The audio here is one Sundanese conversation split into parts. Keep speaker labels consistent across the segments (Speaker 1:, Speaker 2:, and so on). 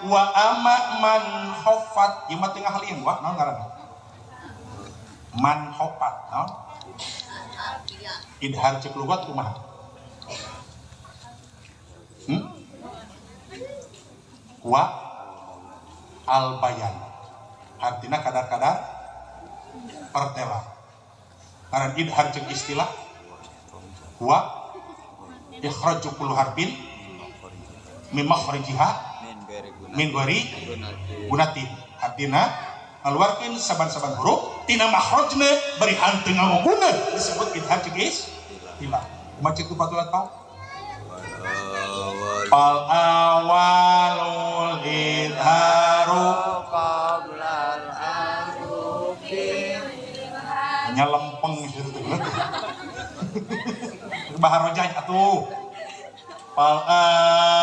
Speaker 1: Wa ama man khafat, ieu mah teu ngahalian wa naon ngaranna? Man khafat naon? Idhar cek lugat kumaha? Hmm? Wa al bayan. Artinya kadar-kadar pertela. Ngaran idhar cek istilah wa ikhraju kullu harfin min makhrajiha min ghairi gunatin. Artinya ngaluarkeun saban-saban huruf tina makhrajna bari hanteu nganggo guna disebut idhar cek istilah. Kumaha cek tufatul atfal? Fal awalul idharu
Speaker 2: qoblal ahrufi.
Speaker 1: Hanya lempeng situ teh. Baharojaj atuh. Fal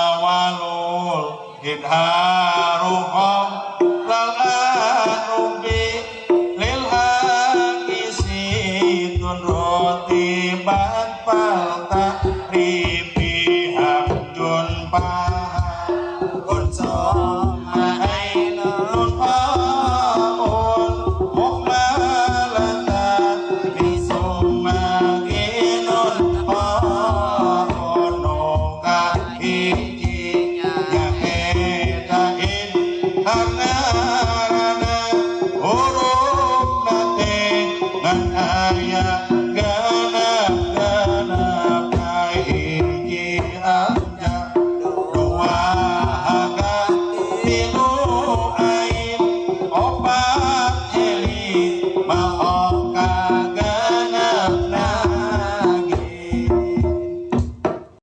Speaker 1: awalul idharu qoblal ahrufi lil hakisi rutibat fal ta'rifi hamjun paha
Speaker 2: summa
Speaker 1: ainun qaun muhmalatan summa ginun qaun ka hiji.